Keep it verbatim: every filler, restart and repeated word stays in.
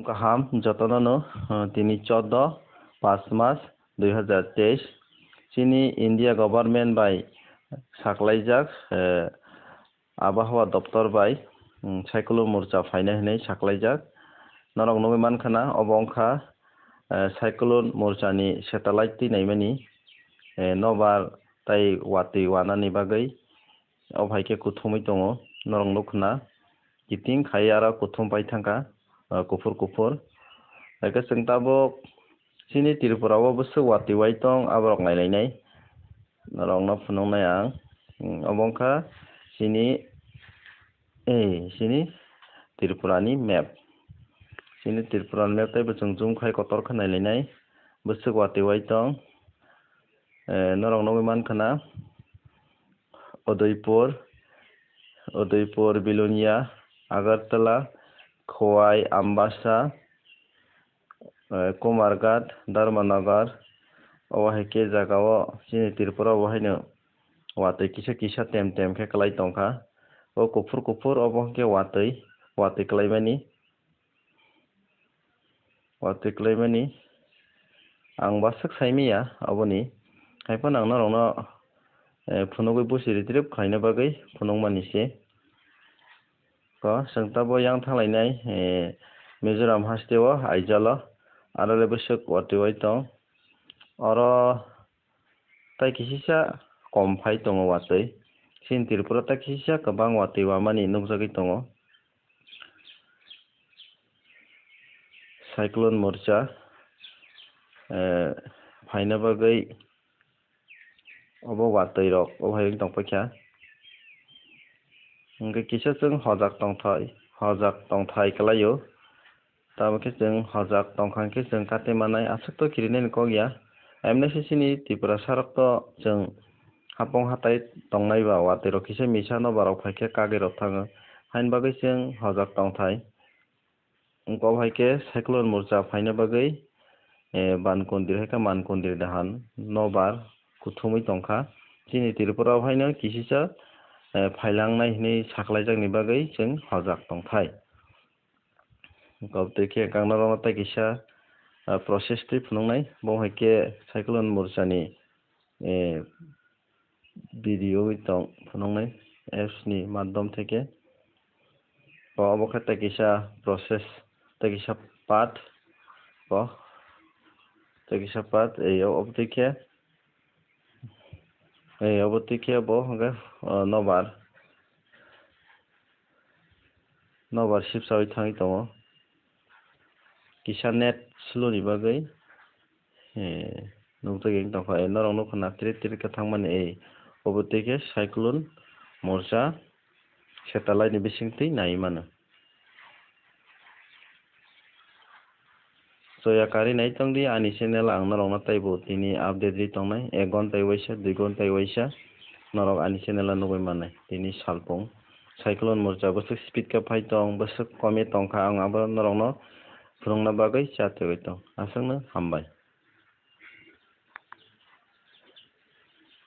Kaham jotono no, eh, tini chordo pas mas dui hazar teis. Chini India government bai saklaijak, eh, Abahwa doptor bai, mm, cyclone morcha phainai hinwi saklaijak. Norok nugwi mankha na, obo wngkha, eh, cyclone morchani satellite twi naimani, eh, nobar tei watwi wanani bagwi. Obo hai khe kuthumwi tongo, norok nukha na, kiting khai aro kuthum pai thangkha, ah, kuphur kuphur. Hai khe chwng tabuk chini Tripura o bwswk watwi wai tong, aborok nailainai. Norokno phunuknai ang, hmm, obo wngkha chini, eh, chini Tripura ni map. Chini Tripura ni map tei bo chwng zoom khai kotor khe nailainai, bwswk watwi wai tong. Eh, norok nugwi mankha na, Udaipur, Udaipur, Bilonia, Agartala, Khowai, Ambasa, eh, Kumarghat, Dharmanagar, obo hai khe jaga o chini Tripura o bo haino watwi kisa kisa tem tem khe kwlai tongkha. O kuphur kuphur obo hwnkhe watwi, watwi kwlaimani. Watwi kwlaimani ang bwswk saimanya aboni, hai phano ang norokno, eh, phunugwi busi ritrip khlaina bagwi phunukmani se. Ko chwng tabuk yang thanglainai, eh, Mizoram haste o Aizawl o, aro le bwswk watwi wai tong. Oro tai kisisa kom phai tongo watwi. Chini Tripura tai kisisa kwbang watwi wamani nukjagwi tongo. Cyclone morcha, eh, phaina bagwi obo watwi rok obo hai wng tong paikha. Hwnkhe kisa chwng hojak tongthai, hojak tongthai kwlaio. Tamo khe chwng hojak tongkha hwnkhe chwng kate manai aswk to kirinani kok ya. Emne se chini Tiprasa rok to chwng hapong hatai tongnai ba watwi rok kisa misa nobar rok phaikhe kagwi rok thango. Haini bagwi chwng hojak tongthai. Wngkha hai khe cyclone morcha phaina bagwi, eh, ban kondir hai khe man kondir dahan nobar kuthumwi tongkha. Chini Tripura o haino kisisa, eh, phailangnai hinwi saklaijakni bagwi chwng hojak tongthai. Kobtwi khe kangnarokno tei kisa, ah, process twi phunuknai, bo hai khe cyclone morchani, eh, video wi tong phunuknai apps ni madhyam theke. Bo obo khe tei kisa process, tei kisa part, bo tei kisa part, ei obo twi khe, ei obo twi khe bo hwnkhe, ah, nobar. Nobar sip sawi thangwi tongo. Kisa net slow ni bagwi, eh, nukjagwi tongkha. Eh, norok nukha na trit trit khe thangmani, eh, obo twi khe cyclone morcha satellite ni bisingtwi naiwi mano. Soya kari nai tongdi ani channel, ang norokno teibo tini update ri tongnai, ek ghontai waisa, dui ghontai waisa norok ani channel o nugwi mannai. Tini salpung cyclone morcha bwswk speed khe phai tong, bwswk komwi tongkha, ang abo norokno phunukna bagwi chatwi tong. Aswkno hambai.